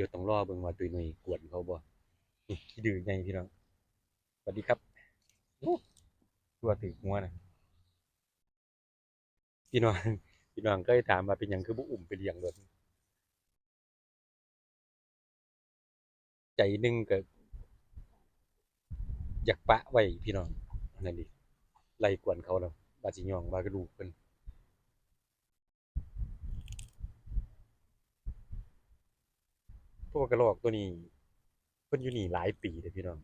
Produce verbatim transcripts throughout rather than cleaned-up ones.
ดี๋ยวต้องรอเบิ่งว่าตุ้ยหนุ่ยกวนเขาบ่ นี่ขี้ดื้อใหญ่พี่น้อง สวัสดีครับ โอ้ ตัวถือหัวนะ พี่น้อง พี่น้องเคยถามว่าเป็นหยังคือบ่อุ้มไปเลี้ยงโลด ใจหนึ่งก็อยากปะไว้พี่น้อง อันนั้นดิ ไล่กวนเขาแล้ว ว่าสิย่องว่าคือลูกเพิ่น เพราะว่ากระรอกตัวนี้ เพิ่นอยู่นี่หลายปีเด้อพี่น้อง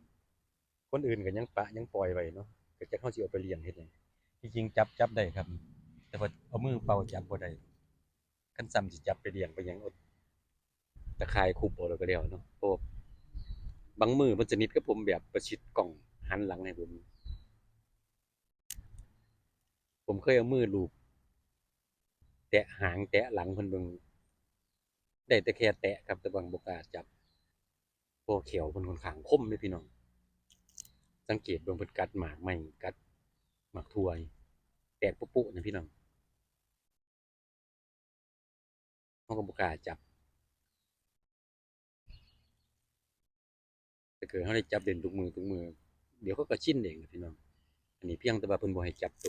คนอื่นก็ยังปะยังปล่อยไว้เนาะ ก็จักเฮาสิเอาไปเลี้ยงเฮ็ดหยัง ที่จริงจับ จับได้ครับ แต่ว่าเอามือเปล่าจับบ่ได้ คันซ้ำสิจับไปเลี้ยงไปหยัง เอาตะข่ายคุบเอาแล้วก็แล้วเนาะ เพราะว่าบางมื้อเพิ่นสนิทกับผมแบบประชิดกล้องหันหลังให้ผม ผมเคยเอามือลูบแตะหางแตะหลังเพิ่นเบิ่ง ได้แต่แค่แตะครับ แต่ว่าบ่กล้าจับ เพราะแข้วเพิ่นค่อนข้างคมเด้อพี่น้อง สังเกตเบิ่งเพิ่นกัดหมากไม้ กัดหมากถั่วนี่ แตกปุ๊ๆนะพี่น้อง เฮาก็บ่กล้าจับ ถ้าเกิดเฮาได้จับเล่นทุกมื้อทุกมื้อ เดี๋ยวเขาก็ชินเองล่ะพี่น้อง อันนี้เพียงแต่ว่าเพิ่นบ่ให้จับโต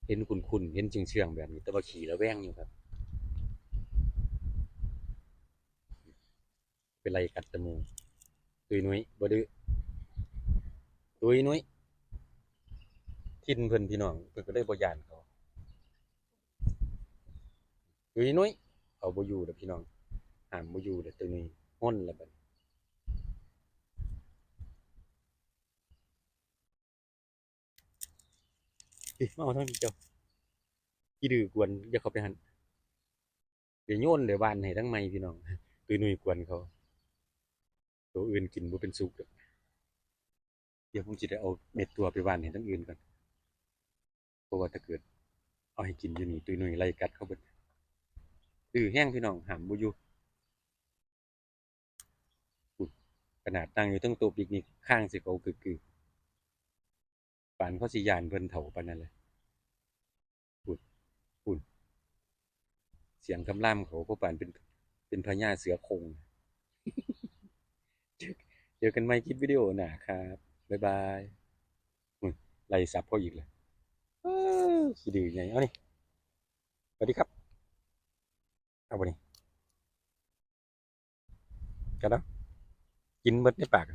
เห็นคุ้นๆ เห็นเชื่องๆ แบบนี้ แต่ว่าขี้ระแวงอยู่ครับ ไปไล่กัดแตะหมู่ ตุ้ยหนุ่ยบ่ดื้อ ตุ้ยหนุ่ย ถิ่นเพิ่นพี่น้อง เพิ่นก็เลยบ่ย้านเขา ตุ้ยหนุ่ย เอาบ่อยู่เด้อพี่น้อง ห้ามบ่อยู่เด้อตุ้ยหนุ่ย ฮ้นแล้วบัดนี้ เฮ้ย มาเอาทางนี้เจ้า ขี้ดื้อกวน อย่าเข้าไปหั่น เดี๋ยวโยนเดี๋ยวหว่านให้ทั้งใหม่พี่น้อง ตุ้ยหนุ่ยกวนเขา ตัวอื่นกินบ่เป็นสุกดอก เดี๋ยวผมสิได้เอาเม็ดถั่วไปหว่านให้ทั้งอื่นก่อน เพราะว่าถ้าเกิดเอาให้กินอยู่นี่ ตุ้ยหนุ่ยไล่กัดเขาเบิด ดื้อแฮงพี่น้อง ห้ามบ่อยู่ อุ๊ย ขนาดนั่งอยู่เทิงโต๊ะปิกนิก คางสิเขากึกๆ ปานเขาสิย้านเพิ่นเฒ่าปานนั้นเลย อุ๊ย อุ๊ย เสียงคำรามเขา เพราะปานเป็น เป็นพญาเสือโคร่ง เจอ เจอกันใหม่คลิปวิดีโอหน้าครับ บ๊ายบาย อุ๊ย ไล่สับเขาอีกแล้ว เอ้อ ขี้ดื้อใหญ่ เอานี่ สวัสดีครับ เอาบ่นี่ กัดเอา กินเบิดในปาก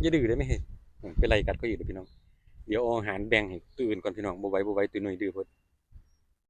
อย่าดื้อเด้อแม่ ไปไล่กัดเขาอีกเด้อพี่น้อง เดี๋ยวเอาอาหารแบ่งให้ตัวอื่นก่อนพี่น้อง บ่ไหว บ่ไหว ตุ้ยหนุ่ยดื้อโพด